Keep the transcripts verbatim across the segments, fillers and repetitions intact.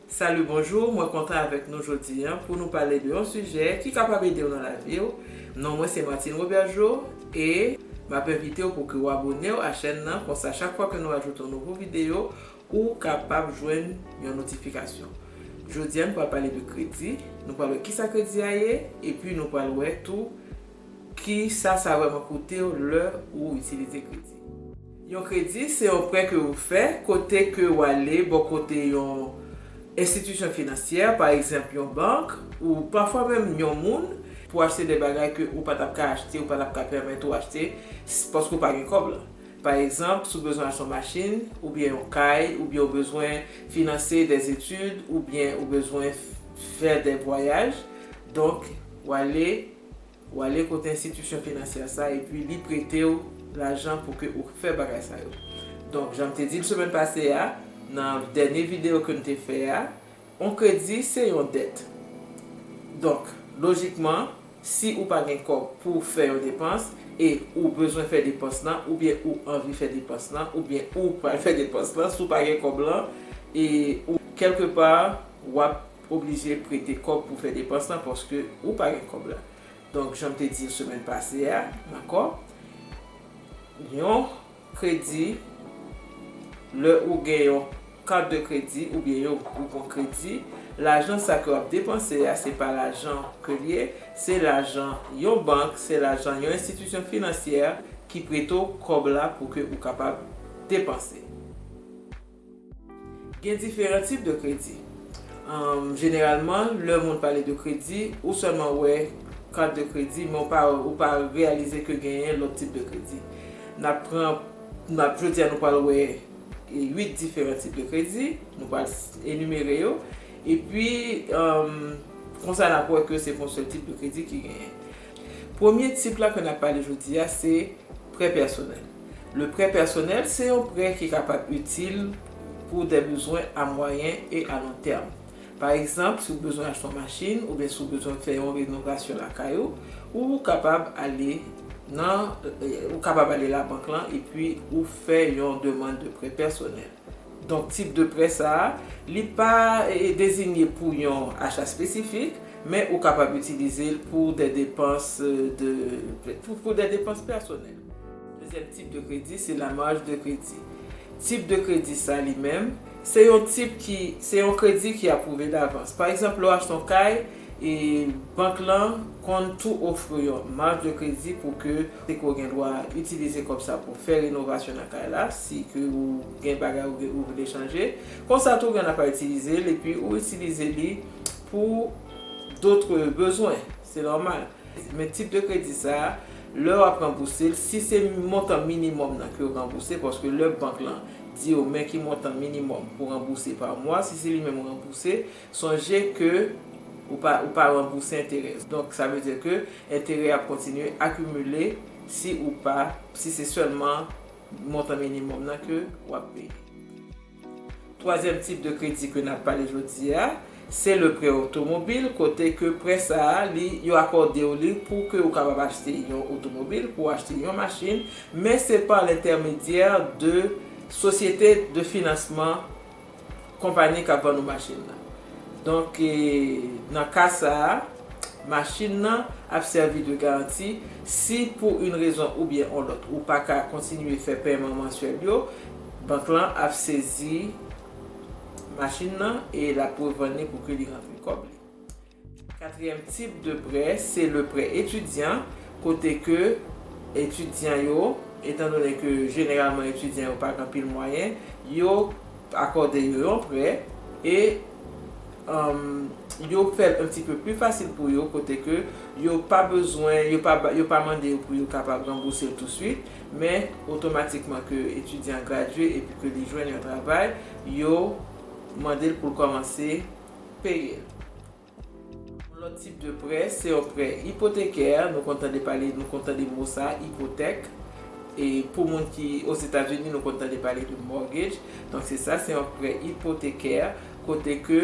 Salut, bonjou, mwen kontan avèk nou jodi a pou nou pale de yon sijè ki kapab ede w nan lavi w. Non mwen se Martine Robergeau e m ap envite w pou ke w abone w a chèn nan, konsa chak fwa ke nou ajoute yon nouvo videyo, ou kapab jwenn yon notifikasyon. Jodi a nou pral pale de kredi, nou pral wè kisa kredi a ye, epi nou pral wè tou kisa sa vrèman koute w lè ou itilize kredi. Yon kredi se yon prè ke ou fè kote ke w ale bò kote yon enstitisyon finansyè, pa egzanp yon bank, ou pafwa menm yon moun, pou achte de bagay ke ou pa t ap ka achte, ou pa t ap ka pèmèt ou achte, s- paske ou pa gen kòb la. Pa egzanp, si w bezwen achte yon machin, oubyen yon kay, oubyen w bezwen finanse de etid, oubyen ou bezwen f- fè de vwayaj, donk, w ale w ale kote enstitisyon finansyè sa epi li prete w lajan pou ke ou fè bagay sa yo. Donk, jan m te di l semèn pase a, nan dènye videyo ke n te fè a, yon kredi se yon dèt. Donk, lojikman, si ou pa gen kòb pou fè yon depans e ou bezwen fè depans lan, oubyen ou anvi fè depans lan, oubyen ou pral fè depans lan, si w pa gen kòb lan, e ou kèlkepa, w ap oblije prete kòb pou fè depans lan paske ou pa gen kòb la. Donk, jan m te di l semèn pase a, dakò? Yon kredi, lè ou gen yon kat de kredi oubyen yon gwoup kredi, lajan sa ke w ap depanse a, se pa lajan ke l ye, se lajan yon bank, se lajan yon enstitisyon finansyè ki prete w kòb la pou ke ou kapab depanse. Gen diferan tip de kredi. Anm, jeneralman, lè moun pale de kredi, ou sèlman wè kat de kredi, men ou pa, ou pa reyalize ke genyen lòt tip de kredi. N ap pran, n ap, jodi a, nou pral wè, e, uit diferan tip de kredi, nou pral s- enimere yo, epi, anm, konsa n ap wè ke se pa yon sèl tip de kredi ki genyen. Premye tip la ke n ap pale jodi a, se prè pèsonèl. Le prè pèsonèl se yon prè ki kapab itil pou de bezwen a mwayen e a lon tèm. Pa egzanp, si w bezwen achte yon machin oubyen si w bezwen fè yon renovasyon lakay ou, ou kapab ale nan, e, ou kapab ale labank lan epi ou fè yon demann de prè pèsonèl. Donk, tip de prè sa a, li pa, e, dezinye pou yon acha espesifik, men ou kapab itilize l pou de depans, e, de, pou, pou de depans pèsonèl. Dezyèm tip de kredi, se la marge de crédit. Tip de kredi sa li menm, se yon tip ki, se yon kredi ki apwouve davans. Pa egzanp, lè w achte yon kay, e bank lan konn tou ofri yon marge de crédit pou ke se ke w gen dwa itilize kòb sa pou fè renovasyon nan kay la, si ke ou gen bagay ou, ou vle chanje. Konsa tou, gen nan pa itilize l, epi ou itilize li pou dòt bezwen. Se nòmal. Men tip de kredi sa a, lè w ap ranbouse l, si se montan minimòm nan ke w ranbouse, paske lè bank lan di w men ki montan minimòm pou ranbouse pa mwa, si se li menm ou ranbouse, sonje ke ou pa, ou pa ranbouse enterè. Donk, sa vle di ke enterè ap kontinye akimile si ou pa, si se sèlman montan minimòm nan ke w ap peye. Twazyèm tip de kredi ke n ap pale jodi a, se le prè otomobil, kote ke prè sa a, li, yo akòde w li pou ke ou kapab achte yon otomobil, pou achte yon machin, men se pa lentèmedyè de sosyete de finansman, konpayi k ap vann ou machin nan. Donk, e, nan ka sa a, machin nan ap sèvi de garanti. Si pou yon rezon oubyen yon lòt, ou pa ka kontinye fè pèman mansyèl yo, bank lan ap sezi machin nan e l ap revann li pou ke li rantre kòb li. Katriyèm tip de prè, se le prè etidyan, kote ke etidyan yo, etan done ke jeneralman etidyan yo pa gen anpil mwayen, yo akòde yo yon prè e, um, yo fè l un petit peu plus facile pou yo, kote ke yo pa bezwen, yo pa, yo pa mande yo pou yo kapab ranbouse l touswit, men otomatikman ke etidyan gradye epi ke li jwenn yon travay, yo mande l pou l kòmanse peye l. Yon lòt tip de prè, se yon prè ipotekè. Nou konn tande pale, nou konn tande mo sa, ipotèk. E pou moun ki Ozetazini, nou konn tande pale de mortgage. Donk, se sa, se yon prè ipotekè, kote ke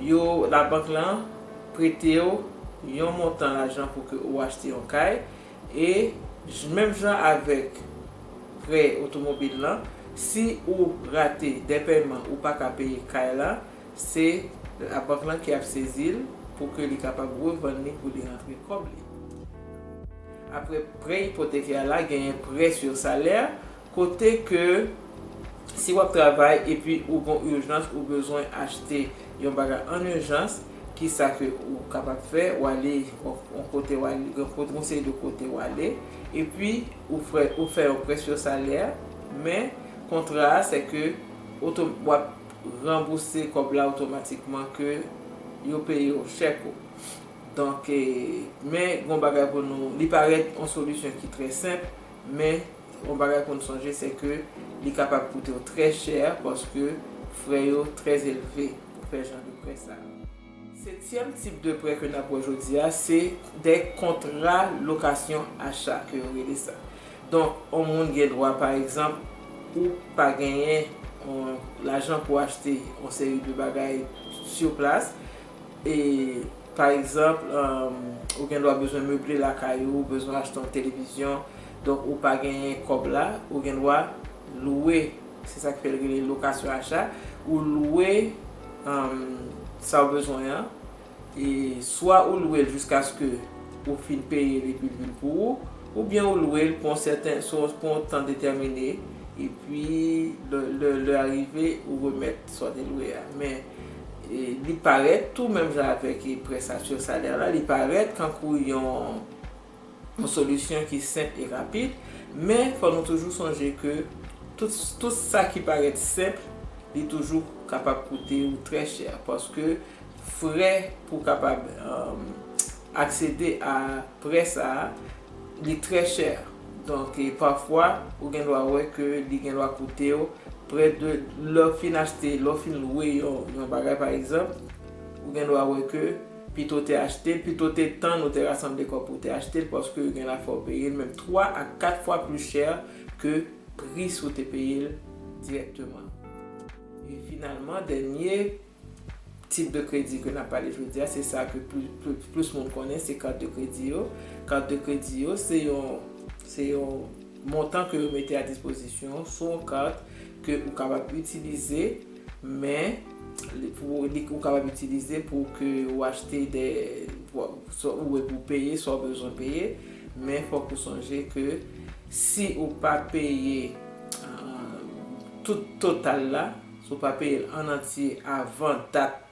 yo, labank lan prete w yon montan lajan pou ke ou achte yon kay. E j- menm jan avèk prè otomobil lan, si ou rate de pèman, ou pa ka peye kay la, se Labank lan ki ap sezi l pou ke li kapab revann li pou li rantre kòb li. Apre prè ipotekè a la, genyen prè sou salè, kote ke si w ap travay epi ou gon ijans, ou bezwen achte yon bagay an ijans, ki sa ke ou kapab fè, ou ale yon kote, ou ale yon kote, yon seri de kote ou ale, epi ou fè, ou fè yon prè sou salè, men kontra a, se ke oto-, w ap ranbouse kòb la otomatikman ke yo peye w chèk ou. Donk, e, men yon bagay pou nou, li parèt yon solisyon ki trè senp, men yon bagay pou nou sonje, se ke li kapab koute w trè chè paske frè yo trè elve pou fè jan de prè sa. Setyèm tip de prè ke n ap wè jodi a, se de kontra lokasyon acha ke yo rele sa. Donk, yon moun gen dwa, pa egzanp, ou pa genyen yon lajan pou achte yon seri de bagay sou plas, e, pa egzanp, um, ou gen dwa bezwen meble lakay ou, ou bezwen achte yon televizyon, donk ou pa genyen kòb la, ou gen dwa lwe, se sa k fè l rele lokasyon acha, ou lwe, um, sa w bezwen an, e swa ou lwe l jiskaske ou fin peye l epi l vin pou ou, oubyen ou lwe l pou yon sèten, sou, pou yon tan detèmine, epi lè, lè, lè a rive, ou remèt sa w te lwe a. Men, e, li parèt tou menm jan avèk, e, prè sa sou salè la, li parèt kankou yon, yon solisyon ki senp e rapid, men fò nou toujou sonje ke tout, tout sa ki parèt senp, li toujou kapab koute ou trè chè, paske frè pou kapab, um, aksede a prè sa a, li trè chè. Donk, e, pafwa, ou gen dwa wè ke li gen dwa koute w prè de, lè w fin achte, lè w fin lwe yon, yon bagay, pa egzanp, ou gen dwa wè ke pito w te achte l, pito w te tann ou te rasanble kòb pou w te achte l, paske yo gen la fè w peye l menm twa a kat fwa pli chè ke pri si w te peye l dirèkteman. E finalman, dènye tip de kredi ke n ap pale jodi a, se sa ke pli, pli, plis moun konnen, se kat de kredi yo. Kat de kredi yo, se yon, se yon montan ke yo mete a dispozisyon sou yon kat ke ou kapab itilize, men li, pou, li, ou kapab itilize pou ke ou achte de, pou, swa ou, pou peye, swa ou bezwen peye, men fòk ou sonje ke si ou pa peye, euh, tout total la, si w pa peye l an antye avan dat,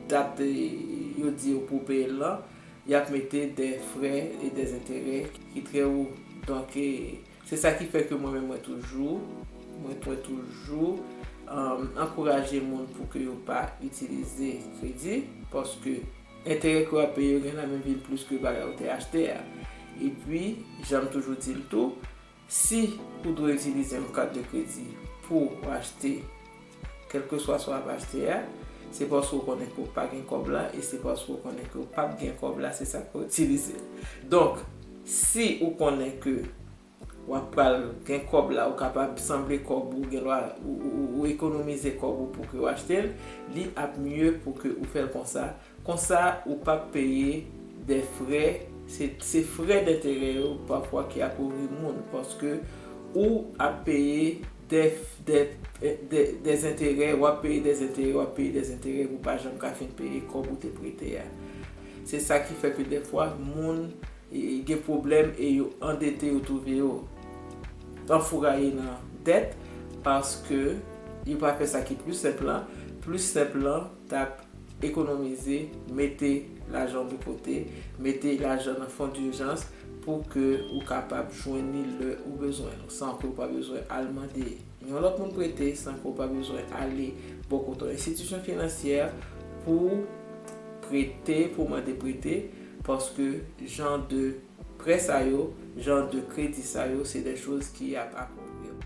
dat, eh, yo di yo pou w peye l lan, y ap mete de frè e de enterè ki trè wo. Donk, eh, se sa ki fè ke mwen menm mwen toujou, mwen, mwen toujou, um, ankouraje moun pou ke yo pa itilize kredi, paske enterè ke w ap peye yo gen la menm vin plis ke bagay ou te achte a. Epi, jan m toujou di l tou, si ou dwe itilize yon kat de kredi pou w achte kèlkeswa sa w ap achte a, se paske w konnen ke w pa gen kòb la, e se paske w konnen ke w p ap gen kòb la, se sa k fè w itilize l. Donk, si ou konnen ke w ap pral gen kòb la, ou kapab sanble kòb ou, gen dwa, ou, ou, ou ekonomize kòb ou pou ke w achte l, li ap mye pou ke ou fè l konsa. Konsa, ou p ap peye de frè, se, se frè denterè yo pafwa ki apovri moun, paske ou ap peye de, de, de, de enterè, w ap peye de enterè, w ap peye de enterè pou pa janm ka fin peye kòb ou te prete a. Se sa ki fè ke dèfwa, moun, e, gen pwoblèm e yo andete, yo twouve yo anfouraye nan dèt, paske yo pa fè sa ki pli senp lan. Pli senp lan, t ap ekonomize, mete lajan de kote, mete lajan nan fon dijans pou ke ou kapab jwenn li lè ou bezwen l, san ke ou pa bezwen al mande yon lòt moun prete, san ke ou pa bezwen ale bò kote yon enstitisyon finansyè pou prete, pou mande prete, paske jan de prè sa yo, jan de kredi sa yo, se de choz ki ap akouvri w.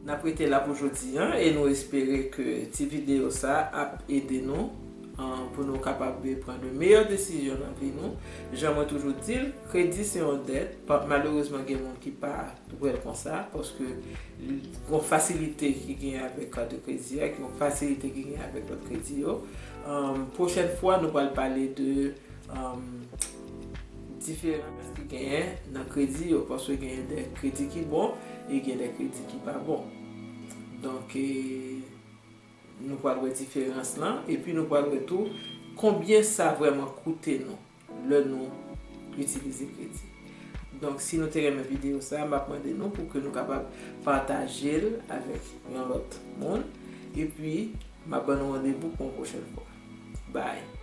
N ap rete la pou jodi a, e nou espere ke ti videyo sa ap ede nou, an, pou nou kapab pran de meyè desizyon nan vi nou. Jan mwen toujou di l, kredi se yon dèt. Pa, malerezman, gen moun ki pa wè l konsa, paske l, gon fasilite ki genyen avèk kat de kredi a, gon fasilite ki genyen avèk lòt kredi yo. An, pwochèn fwa, nou pral pale de, um, diferans ki genyen nan kredi yo, paske genyen de kredi ki bon e gen de kredi ki pa bon. Donk, e, Nou pral wè diferans lan, epi nou pral wè tou konbyen sa vrèman koute nou lè nou itilize kredi. Donk, si nou te renmen videyo sa, m ap mande nou pou ke nou kapab pataje l avèk yon lòt moun. Epi, m ap ban nou randevou pou yon pwochèn fwa. Bye!